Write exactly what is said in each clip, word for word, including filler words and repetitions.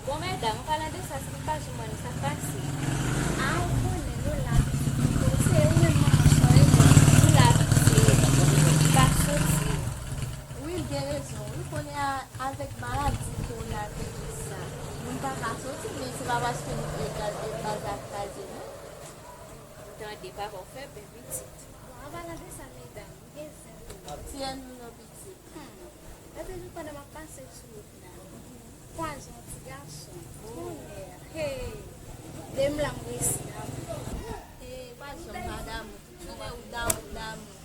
Bon, medam, an palan de sa, si nou pa janm wè nou, sa k pase? A, ou konnen, nou la, pitit, nou konnen, se ou menm, manman, chanje, nou la, pitit, pa soti. Wi, l gen rezon, wi, kounye a, avèk maladi kowonaviris sa, moun pa ka soti, men se pa paske nou egal, e baz la kraze, non. Ou tande, papa, ou fè byen, pitit. Bon, an palan de sa, medam, nou gen zen tou. Ti zen nou non, pitit. Hmm. Lòt jou, pandan m ap pase sou wout la, m kwaze yon ti gason. Bonè. Hey! Lè m la, m resi damou. Hey, pa janm pa damou. Tou lè ou damou, damou.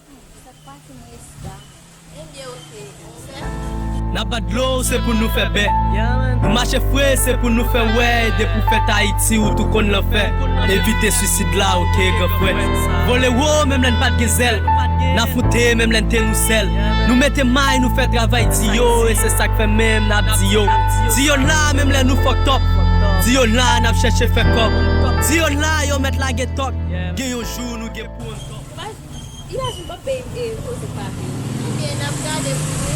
Hmm, sa k pase, m resi damou. Ebyen, oke. N ap bat dlo, se pou nou fè bè. Nou mache fre, se pou nou fè wè. Depi w fèt Ayiti, ou tou konn lanfè. Evite swisid la, oke, gran frè. Vole wo, menm lè n pa t gen zèl. N afwonte, menm lè n te nou sèl. Nou mete may, nou fè travay di yo, e se sa k fè menm n ap di yo. Di yo n la, menm lè nou fucked up. Di yo n la, n ap chèche fè kòb. Di yo n la, yo mèt lage tòk. Gen yon jou, nou gen pou on tòk. Imajine w ap peye, e, koze pa peye. Ebyen, n ap gade pou nou.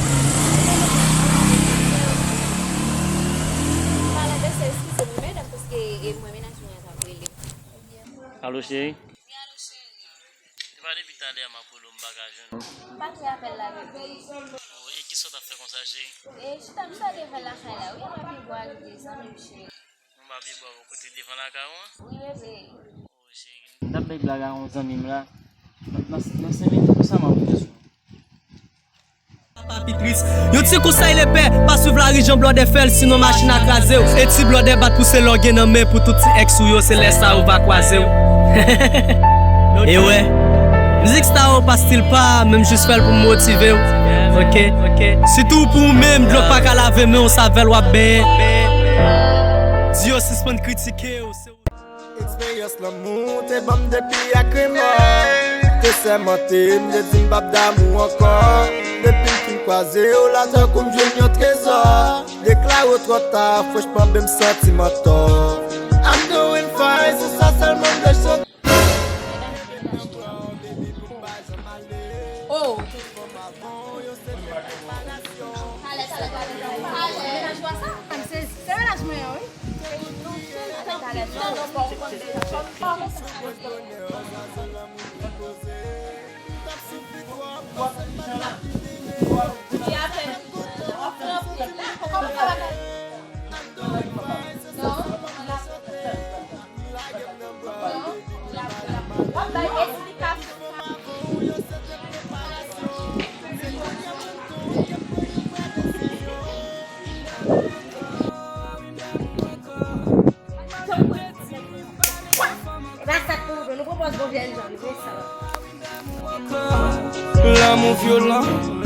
Palan de sa, eskize m, wi, medam, paske, e, mwen, mennaj mwen an t ap rele m. Alo, cheri. Wi, alo, cheri. Se pa depi talè a m ap rele w, m pa ka jwenn ou. M pa gen apèl la, bebe. Oh, e kisa w t ap fè konsa, cheri? E, chita, m chita devan lakay la, wi, m ap vin bwè ak de zanmi m, cheri. Ou pa vle bwè bò kote devan lakay ou an? Wi, bebe. Oh, cheri. M t ap bay blag a yon zanmi m la. Nan, nan, nan senk minit konsa, m ap vin sou. Papa pi tris. Yon ti konsèy lepè, pa swiv lari jan blòdè fè l, sinon machin a kraze w. E ti blòdè bat pouse lògè nan men pou tout ti èks ou yo, se lè sa yo va kwaze w. E wè. Mizik sa yo pa stil pa, men m jis fè l pou m motive w. Oke, oke. Sitou pou ou menm, dlo pa ka lave men w, se avè l w ap benyen. Di yo sispann kritike w, se ou. Eksperyans lanmou te ban m depi ak remò. Te sèmante m, te di m p ap damou ankò. Depi m fin kwaze w la, tankou m jwenn yon trezò. Deklare w twò ta, franchman, ben m santi m antò. I'm doing fine, se sa sèlman m vle chante. Oh! Talè, talè, talè, talè. Mennaj ou a sa? Se, se mennaj mwen an, wi. E pa sa k pou nou pran, nou pran pòz bon vye jan, nou vle sa. Lanmou vyolan.